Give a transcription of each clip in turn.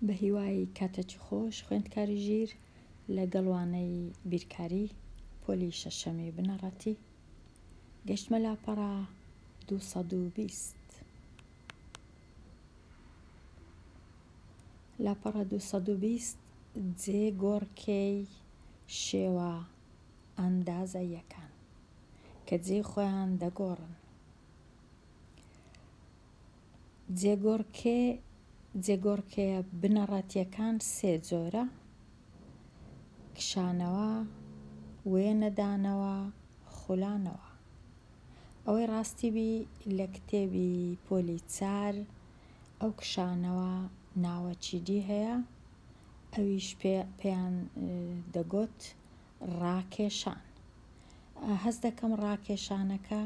بە هیوای کاتێکی خۆش خوێندکاری ژیر لە گەڵ وانەی بیرکاری پۆلی شەشەمی بنەڕەتی گەشتمە لاپەڕە 220. لاپەڕە 220 جێ گۆڕکێی شێوە ئەندازەییەکان کە جێی خۆیان دەگۆڕن. جێگۆڕکێ جێگۆڕکێیە بنەڕەتییەکان سێ جۆرە، کشانەوە، وێنەدانەوە، خولانەوە. ئەوەی ڕاستی بی لە کتێبی پۆلی چار ئەو کشانەوە ناوەکی دی هەیە ئەویش پێ پێیان دەگۆت ڕاکێشان. هەست دەکەم ڕاکێشانەکە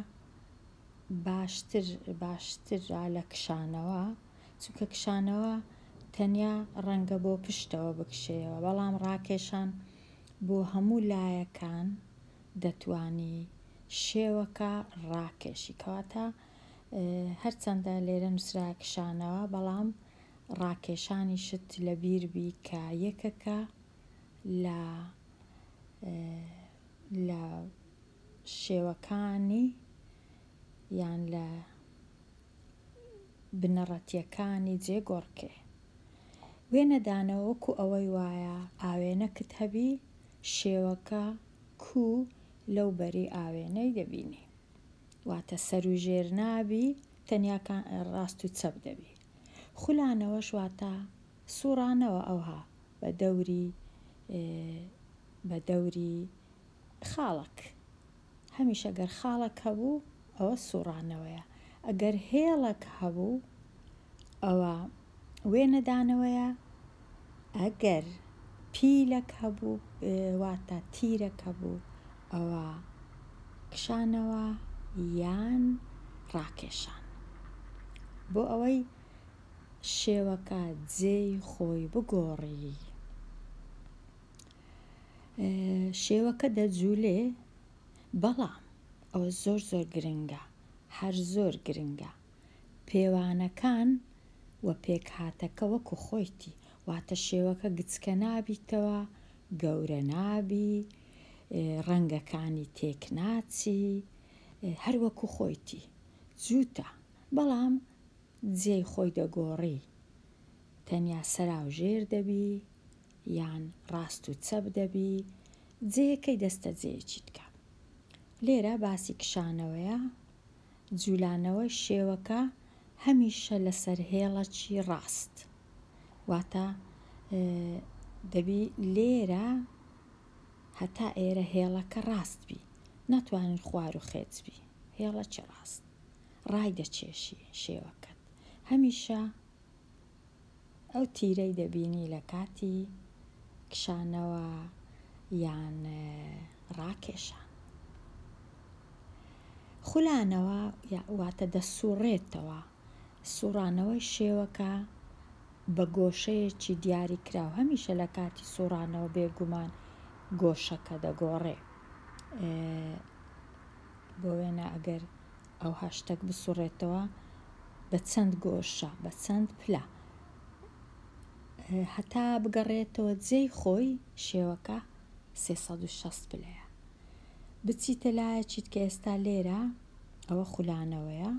باشتر باشترە لە کشانەوە چونکە کشانەوە تەنیا ڕەنگە بۆ پشتەوە بکشێیەوە بەڵام ڕاکێشان بۆ هەموو لایەکان دەتوانی شێوەکە ڕاکێشی کەواتە هەرچەندە لێرە نووسرا کشانەوە بەڵام ڕاکێشانیشت لەبیر بی کە یەکەکە لە لە شێوەکانی یان لە بنەڕەتیەکانی جێ گۆڕکێ. وێنەدانەوە وەکو ئەوەی وایە ئاوێنەکت هەبی شێوەکە کوو لەو بەری ئاوێنەی دەبینی. واتە سەر و ژێر نابی تەنیا ڕاست و چەپ دەبی. خولانەوەش واتە سوڕانەوە ئەوها بە دەوری بە دەوری خاڵەک، هەمیشە گەر خاڵەک هەبوو ئەوە سوڕانەوەیە، ئەگەر هێڵەک هەبوو ئەوە وێنەدانەوەیە، ئەگەر پیلەک هەبوو واتە تیرەک هەبوو ئەوە کشانەوە یان ڕاکێشان. بۆ ئەوەی شێوەکە جێی خۆی بگۆڕی. شێوەکە دەجولێ بەڵام ئەوە زۆر زۆر گرنگە هەر زۆر گرنگە پێوانەکان و پێکهاتەکە وەکو خۆیتی واتە شێوەکە گچکە نابیتەوە گەورە نابی ڕەنگەکانی تێک ناچی هەر وەکو خۆیتی جووتە بەڵام جێی خۆی دەگۆڕی تەنیا سەراوژێر دەبی یان ڕاست و چەپ دەبی جێیەکەی دەستە جێیەکی تکە. لێرە باسی کشانەوەیە، جولانەوەی شێوەکە هەمیشە لەسەر هێڵەکی ڕاست. واتە دەبی لێرە هەتا ئێرە هێڵەکە ڕاست بی، ناتوانین خوار و خێچ بی، هێڵەکی ڕاست ڕای دەکێشی شێوەکەت هەمیشە. ئەو تیرەی دەبینی لە کاتی کشانەوە یان ڕاکێشان. خولانەوە واتە دەسوڕێتەوە، سوڕانەوەی شێوەکە بە گۆشەیەکی دیاریکراو، هەمیشە لە کاتی سوڕانەوە بێگومان گۆشەکە دەگۆڕێ. بۆ وێنە ئەگەر ئەوها شتەک بسوڕێتەوە بە چەند گۆشە بە چەند پلە هەتا بگەڕێتەوە جێی خۆی شێوەکە 360 پلەیە بچیتە لایەکیت کە ئێستا لێرە ئەوە خولانەوەیە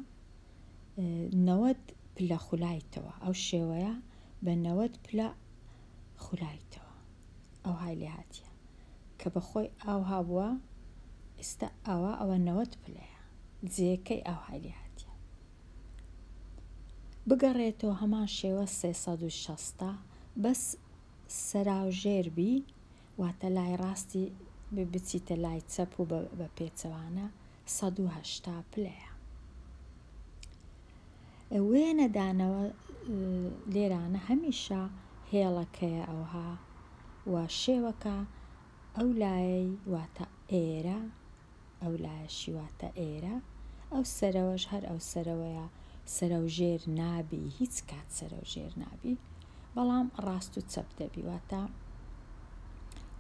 90 پلە خولایتەوە ئەو شێوەیە بە 90 پلە خولایتەوە ئەوهای لێ هاتیە کە بەخۆی ئاوها بووە ئیستا ئاوا ئەوە 90 پلەیە جێیەکەی ئاوهای لێ هاتیە بگەڕێتەوە هەمان شێوە 360 بەس سەراوژێر بی واتە لای ڕاستی بچیتە لای چەپ و بە پێچەوانە 180 پلەیە. وێنە دانەوە لێرانە هەمیشە هێڵەکەیە ئەوها و شێوەکە ئەو لایەی واتە ئێرە ئەو لایەشی واتە ئێرە ئەو سەرەوەش هەر ئەو سەرەوەیە سەرەوژێر نابی هیچ کات سەرەوژێر نابی بەڵام ڕاست و چەپ دەبی واتە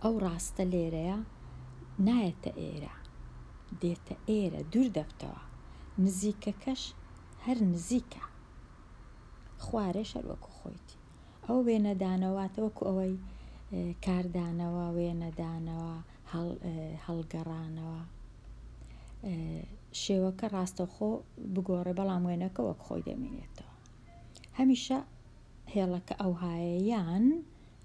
ئەو ڕاستە لێرەیە نایەتە ئێرە دێتە ئێرە دوور دەبتەوە نزیکەکەش هەر نزیکە خوارێش هەر وەکو خۆیتی. ئەو وێنەدانەوە واتە وەکو ئەوەی کاردانەوە، وێنەدانەوە، هەڵگەڕانەوە. شێوەکە ڕاستەوخۆ بگۆڕێ بەڵام وێنەکە وەک خۆی دەمینێتەوە. هەمیشە هێڵەکە ئەوهایە یان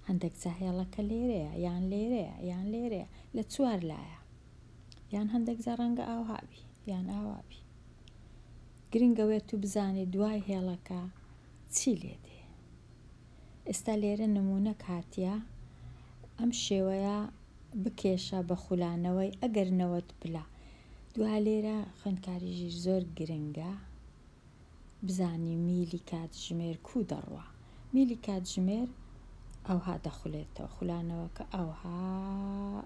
هەندێک جا هێڵەکە لێرەیە یان لێرەیە یان لێرەیە لە چوار لایە یان هەندێک جا ڕەنگە ئاوها بی یان ئاوا بی. گرنگە وێت و بزانی دوای هێڵەکە چی لێ دێ. ئێستا لێرە نمونەک هاتیە ئەم شێوەیە بکێشە بە خولانەوەی ئەگەر 90 پلە. دوا لێرە خوێندکاری ژیر زۆر گرنگە بزانی میلی کاتژمێر کو دەڕوا. میلی کاتژمێر ئەوها دەخولێتەوە، خولانەوەکە ئەوها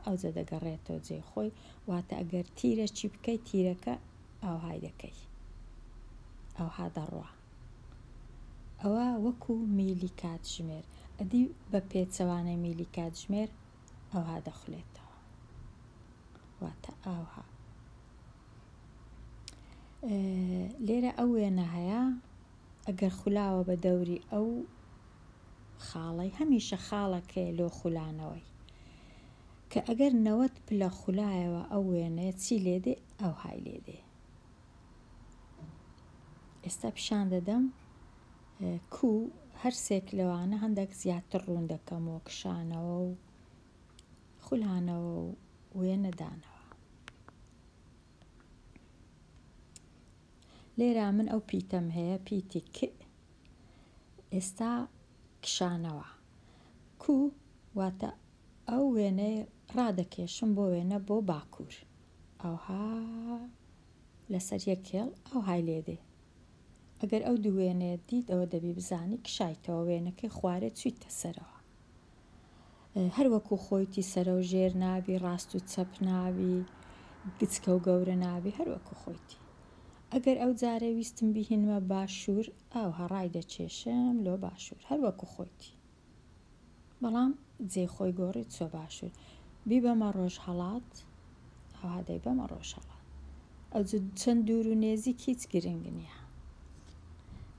ئەوجە دەگەڕێتەوە جێی خۆی، واتە ئەگەر تیرە چی بکەی تیرەکە ئەوهای دەکەی ئەوها دەڕوا. ئەوە وەکو میلی کاتژمێر، ئەدی بە پێچەوانەی میلی کاتژمێر ئەوها دەخولێتەوە، واتە ئاوها. لێرە ئەو وێنە هەیە ئەگەر خولاوە بە دەوری ئەو خاڵەی، هەمیشە خاڵەکەیە لۆ خولانەوەی، کە ئەگەر 90 پلە خولایەوە ئەو وێنەیە چی لێدێ؟ ئەوهای لێدێ. ئێستا پیشان دەدەم کو هەرسێک لەوانە هەندێک زیاتر ڕوون دەکەمەوە، کشانەوە و خولانەوە و وێنەدانەوە. لێرە من ئەو پیتەم هەیە، پیتی ک، ئێستا کشانەوە کو واتە ئەو وێنەی ڕادەکێشم بۆ وێنە بۆ باکوور، ئەوها لەسەر یەک هێڵ ئەوهای لێدێ. ئەگەر ئەو دوو وێنەیە دیت ئەوە دەبی بزانی کشایتەوە وێنەکەی خوارێ چوویتە سەرەوە، هەر وەکو خۆیتی سەرە و ژێر نابی، ڕاست و چەپ نابی، گچکە و گەورە نابی، هەر وەکو خۆیتی. ئەگەر ئەو جارێ ویستم بیهینمە باشوور، ئەوها ڕای دەکێشم لۆ باشوور، هەر وەکو خۆیتی، بەڵام جێ خۆی گۆڕی چۆ باشوور. بیبەمە ڕۆژهەڵات، ئەوها دەیبەمە ڕۆژهەڵات. ئەو چەند دوور و نێزیک هیچ گرنگ نییە.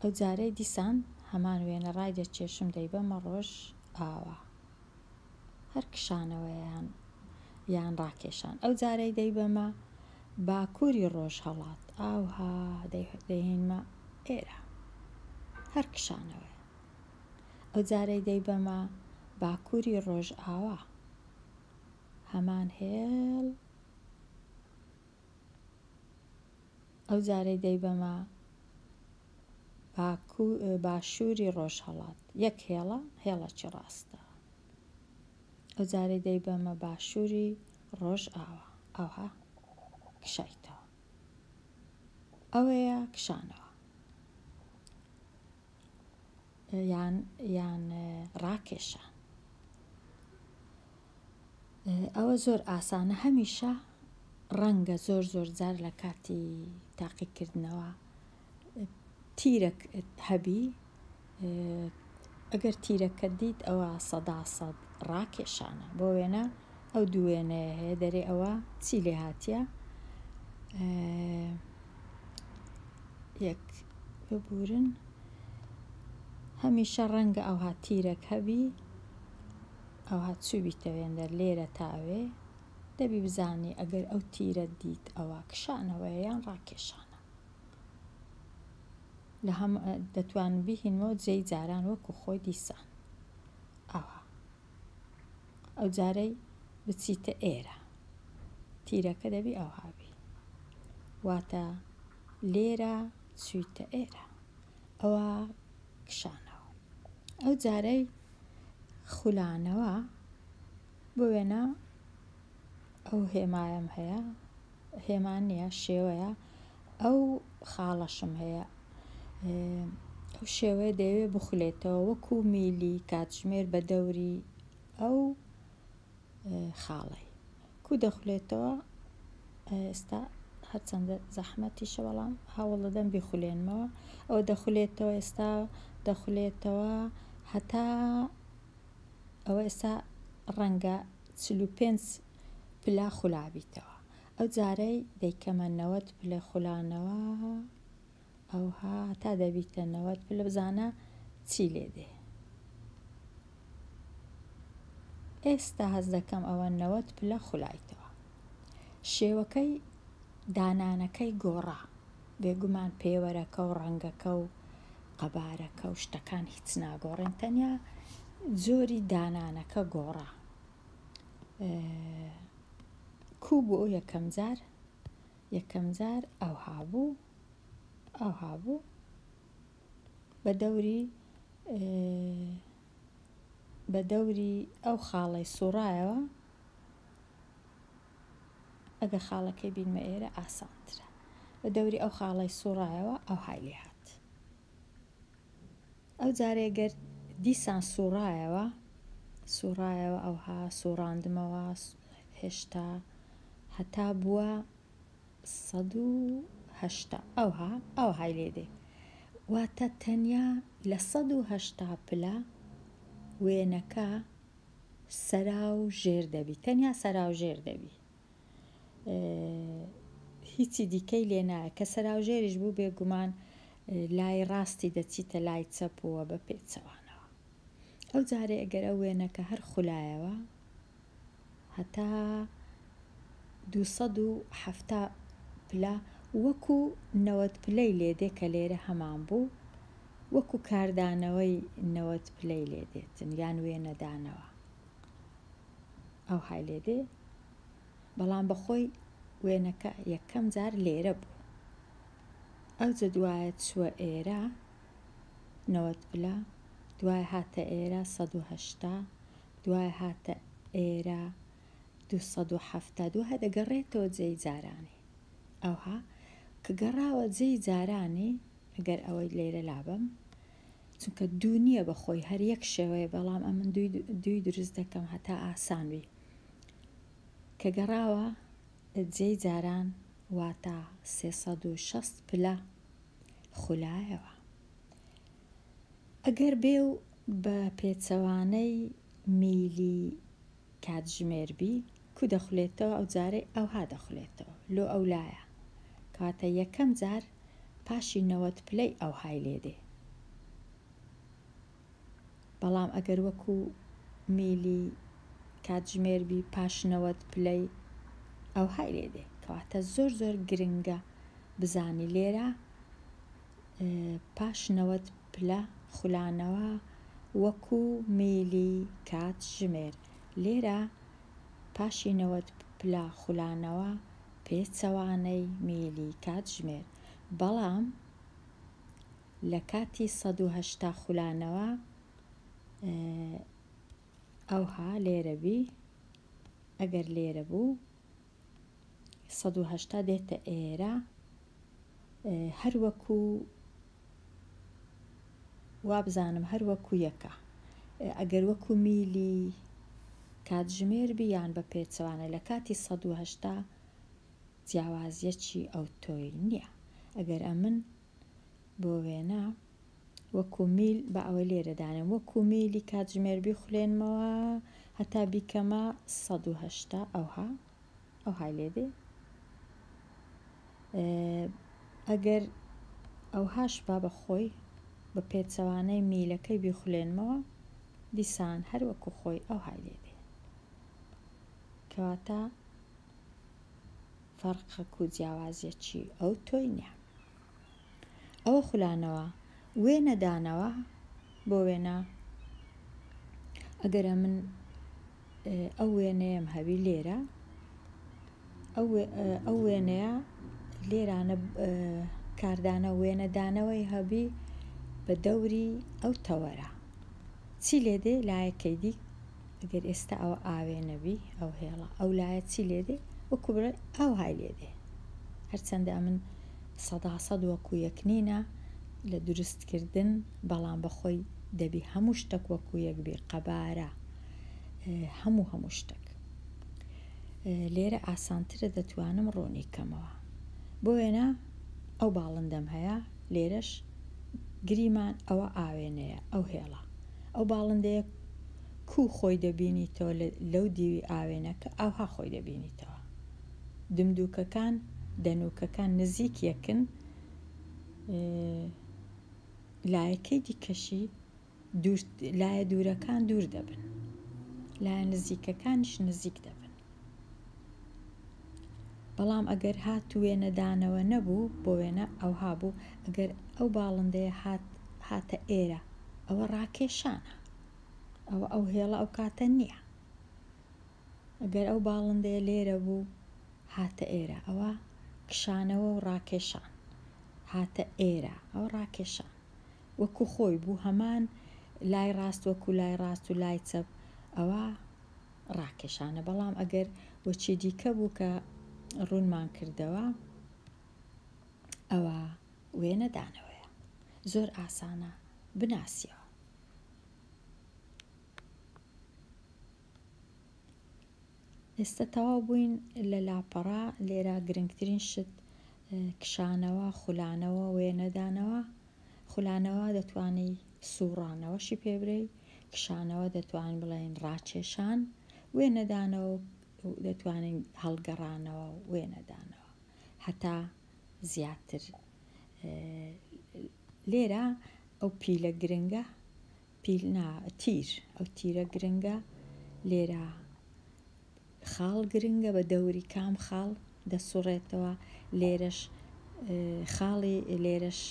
ئەو جارەی دیسان هەمان وێنە ڕای دەکێشم دەیبەمە ڕۆژ ئاوا، هەر کشانەوەیان یان ڕاکێشان. ئەو جارەی دەیبەمە باکووری ڕۆژهەڵات، ئاوها دەیهێنمە ئێرە، هەر کشانەوەیە. ئەو جارەی دەیبەمە باکووری ڕۆژئاوا، هەمان هێڵ. ئەو جارەی دەیبەمە باشووری ڕۆژهەڵات، یەک هێڵە، هێڵەکی ڕاستە. ئەو جارەی دەیبەمە باشووری ڕۆژئاوا، ئەوها کشایتەوە. ئەوەیە کشانەوە یان یان ڕاکێشان. ئەوە زۆر ئاسانە. هەمیشە ڕەنگە زۆر زۆر جار لە کاتی تاقیکردنەوە تیرەک هەبی، ئەگەر تیرەکە دیت ئەوە سەدا سەد ڕاکێشانە. بۆ وێنە ئەو دوو وێنەیە هەیە دەرێ ئەوە چی لێ هاتیە؟ یەک ببورن، هەمیشە ڕەنگە ئەوها تیرەک هەبی، ئەوها چووبیتە وێندەر لێرە تا ئەوێ، دەبی بزانی ئەگەر ئەو تیرە دیت ئەوە کشانەوەیە یان ڕاکێشانە. لە هەم دەتوانم بیهینمەوە جێی جاران وەکو خۆی دیسان ئەوها. ئەو جارەی بچیتە ئێرە تیرەکە دەبی ئەوها بی، واتە لێرە چوویتە ئێرە، ئەوە کشانەوە. ئەو جارەی خولانەوە، بۆ وێنە ئەو هێمایەم هەیە، هێما نییە شێوەیە، ئەو خاڵەشم هەیە، ئەو شێوەیە دەیەوێت بخولێتەوە وەکو میلی کاتژمێر بە دەوری ئەو خاڵەی کو دەخولێتەوە. ئێستا هەرچەندە زەحمەتیشە بەڵام هەوڵ دەدەم بیخولێنمەوە. ئەوە دەخولێتەوە، ئێستا دەخولێتەوە هەتا ئەوە ئێستا ڕەنگە 45 پلە خولابیتەوە. ئەو جارەی دەیکەمە 90 پلە خولانەوە، ئەوها تا دەبیتە 90 پلە، بزانە چی لێ دێ. ئێستا هەست دەکەم ئەوە 90 پلە خولایتەوە. شێوەکەی دانانەکەی گۆڕا. بێگومان پێوەرەکە و ڕەنگەکە و قەبارەکە و شتەکان هیچ ناگۆڕێن، تەنیا جۆری دانانەکە گۆڕا. کوو بوو یەکەم جار؟ یەکەم جار ئەوها بوو، ئەوها بوو بە دەوری بە دەوری ئەو خاڵەی سوڕایەوە. ئەگە خاڵەکەی بینمە ئێرە ئاسانترە. بە دەوری ئەو خاڵەی سوڕایەوە ئەوهای لێ هات. ئەو جارێ گەر دیسان سوڕایەوە، سوڕایەوە ئەوها سوڕاندمەوە هێشتا هەتا بووە 180 ئەوها ئەوهای لێ دێ. واتە تەنیا لە 180 پلە وێنەکە سەرا و ژێر دەبی، تەنیا سەرا و ژێر دەبی، هیچی دیکەی لێ نایە. کە سەراوژێریش بوو بێگومان لای ڕاستی دەچیتە لای چەپەوە بە پێچەوانەوە. ئەو جارێ ئەگەر ئەو وێنەکە هەر خولایەوە هەتا 270 پلە وەکو 90 پلەی لێدێ کە لێرە هەمان بوو، وەکو کاردانەوەی 90 پلەی لێدێتن یان وێنەدانەوە ئەو های لێدێ. بەڵام بەخۆی وێنەکە یەکەم جار لێرە بوو. ئەوجە دوایە چووە ئێرە 90 پلە، دوای هاتە ئێرە 180، دوای هاتە ئێرە 270، دوای دەگەڕێتەوە جێی جارانی. ئەوها کە گەڕاوە جێی جارانی، ئەگەر ئەوەی لێرە لابەم چونکە دوو نییە بە خۆی هەر یەک شێوەیە، بەڵام ئەمن دووی دروست دەکەم هەتا ئاسان بی. کە گەڕاوە جێی جاران واتە 360 پلە خولایەوە. ئەگەر بێ و بە پێچەوانەی میلی کاتژمێر بی کو دەخولێتەوە، ئەو جارەی ئەوها دەخولێتەوە لۆ ئەو لایە. کەواتە یەکەم جار پاشی 90 پلەی ئەوهای لێدێ. بەڵام ئەگەر وەکو میلی کاتژمێر بی پاش 90 پلەی ئەوهای لێدێ. کەواتە زۆر زۆر گرنگە بزانی لێرە پاش 90 پلە خولانەوە وەکو میلی کاتژمێر، لێرە پاشی 90 پلە خولانەوە پێچەوانەی میلی کاتژمێر. بەڵام لە کاتی 180 خولانەوە ئەوها لێرە بی، ئەگەر لێرە بوو 180 دێتە ئێرە، هەر وەکو وابزانم هەر وەکو یەکە. ئەگەر وەکو میلی کاتژمێر بی یان بە پێچەوانە لە کاتی 180 جیاوازیەکی ئەو تۆی نییە. ئەگەر ئەمن بۆ وێنە وەکو میل بە ئەوەی لێرە دانێم وەکو میلی کاتژمێر بیخولێنمەوە هەتا بیکەمە 180 ئەوها ئەوهای لێدێ. ئەگەر ئەوهاش با بە خۆی بە پێچەوانەی میلەکەی بیخولێنمەوە دیسان هەر وەکو خۆی ئەوهای لێدێ. کەواتە فەرقەک و جیاوازیەکی ئەو تۆی نییە. ئەوە خولانەوە وێنەدانەوە بۆ وێنە ئەگەرە من ئەو وێنەیەم هەبی لێرە، ئەو وێنەیە لێرانە کاردانە وێنەدانەوەی هەبی بە دەوری ئەو تەوەرە. چی لێدێ لایەکەی دی ئەگەر ئێستا ئەوە ئاوێنەبی ئەو هێڵە ئەو لایە چی لێدێ وەکو بڵێ ئەوهای لێدێ. هەرچەندە ئەمن سەدا سەد وەکو یەک نینە لە دروستکردن، بەڵام بەخۆی دەبی هەموو شتێک وەکو یەک بی، قەبارە هەموو شتێک. لێرە ئاسانترە دەتوانم ڕوونی کەمەوە. بۆ وێنە ئەو باڵندەم هەیە، لێرەش گریمان ئەوە ئاوێنەیە ئەو هێڵە. ئەو باڵندەیە کو خۆی دەبینیتەوە لەو دیوی ئاوێنەکە ئەوها خۆی دەبینیتەوە. دمدوکەکان دەنوکەکان نزیک یەکن، لایەکەی دیکەشی لایە دوورەکان دوور دەبن. لایە نزیکەکانیش نزیک دەبن. بەڵام ئەگەر هات وێنەدانەوە نەبوو، بۆ وێنە ئەوها بوو، ئەگەر ئەو باڵندەیە هات هاتە ئێرە، ئەوە ڕاکێشانە، ئەوە ئەو هێڵە ئەو کاتە نییە. ئەگەر ئەو باڵندەیە لێرە بوو هاتە ئێرە، ئەوە کشانەوە و ڕاکێشان. هاتە ئێرە، ئەوە ڕاکێشان. وەکو خۆی بوو هەمان لای ڕاست وەکو لای ڕاست و لای چەپ ئەوە ڕاکێشانە بەڵام ئەگەر وەچی دیکە بوو کە ڕوونمان کردەوە ئەوە وێنەدانەوەیە زۆر ئاسانە بناسیەوە. ئێستا تەواو بووین لە لاپەڕە لێرە گرنگترین شت کشانەوە خولانەوە وێنەدانەوە خولانەوە دەتوانی سوڕانەوەشی پێ برێی کشانەوە دەتوانین بڵێین ڕاکێشان وێنەدانەوە دەتوانین هەڵگەڕانەوە وێنەدانەوە هەتا زیاتر لێرە ئەو پیلە گرنگە پیل نا تیر ئەو تیرە گرنگە لێرە خاڵ گرنگە بە دەوری کام خاڵ دەسوڕێتەوە لێرەش خاڵی لێرەش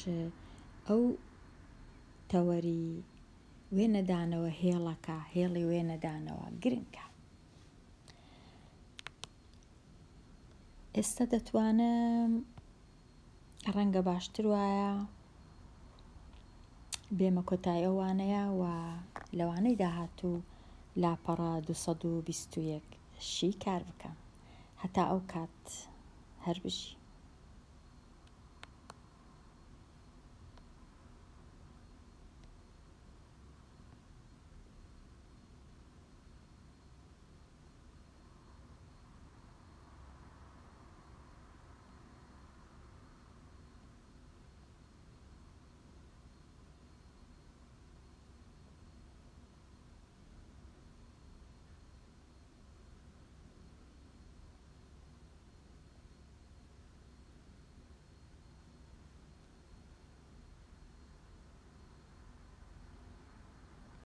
ئەو تەوەری وێنەدانەوە هێڵەکە هێڵی وێنەدانەوە گرنگە ئێستا دەتوانم ڕەنگە باشتر وایە بێمە کۆتایی ئەو وانەیە و لە وانەی داهاتوو لاپەڕە 221 شی کار بکەم. هەتا ئەو کات هەر بژی.